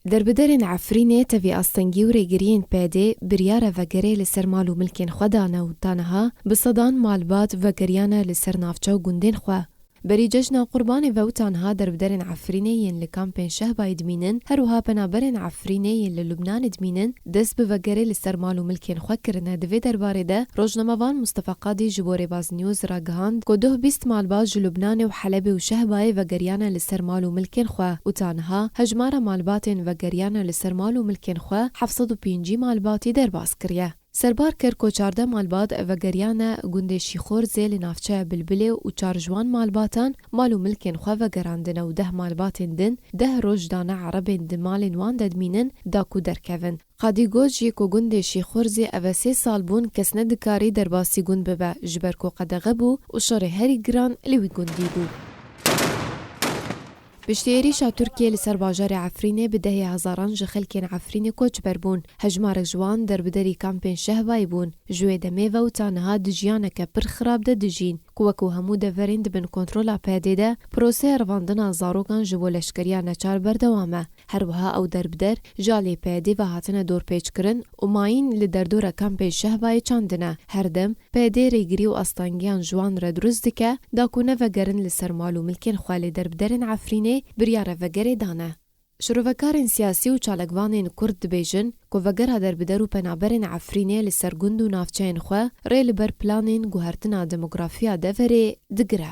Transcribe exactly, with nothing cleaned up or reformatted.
Derbiderên Efrînê tevî astengî û rêgiriyên P D biryara vegerê li ser mal û milkên xwe dane û ta niha bi sedan malbat vegeriyane li ser navçe û gundên xwe. Berî cejna Qurbanê ve û ta niha derbiderên Efrînê yên li kampên Şehbayê dimînin, her wiha penaberên Efrînê yên li Lubnanê dimînin, dest bi vegerê li ser mal û milkên xwe kirine. Di vê derbarê de rojnamevan Mustafa Qadî ji bo Rêbaz News ragihand ku duh bîst malbat ji Lubnanê û Helebê û Şehbayê vegeriyane li ser mal û milkên xwe û ta niha hejmara malbatên vegeriyane li ser mal û milkên xwe heft sed û pêncî malbatî derbas kiriye. Serbar kir ku çardeh malbat vegeriyane gundê Şîxorzê li navçeya Bilbilê û çar ji wan malbatan mal û milkên xwe vegerandine û deh malbatên din deh roj dane erebên di malên wan de dimînin da ku derkevin. Qadî got jî ku gundê Şîxorzê ev e sê sal bûn kes nedikarî derbasî gund bibe, ji ber ku qedexe bû û şerê herî giran li wî gundî bû. Piştî êrîşa Tirkiyê li ser bajarê Efrînê bi dehê hezaran ji xelkên Efrînê koçber bûn. Hejmarek ji wan derbiderî kampên Şehbayê bûn. Ji wê demê ve û ta niha di jiyaneke pir xirab de dijîn, ku wekû hemû deverên di bin kontrola P D de proseya revandina zarokan ji bo leşkeriya neçar berdewam e. Her wiha ew derbider ji alî P D ve hatine dorpêçkirin û mayîn li derdora kampên Şehbayê çandine. Her dem P D rêgirî û astangiyan ji wan re dirust dike, da ku nevegerin li ser mal û milkên xwe, lê derbiderên Efrînê biryara vegerê dane. Şirovekarên siyasî û çalakvanên Kurd dibêjin ku vegera derbider û penaberên Efrînê li ser gund û navçeyên xwe rê li ber planên guhertina demografiya deverê digire.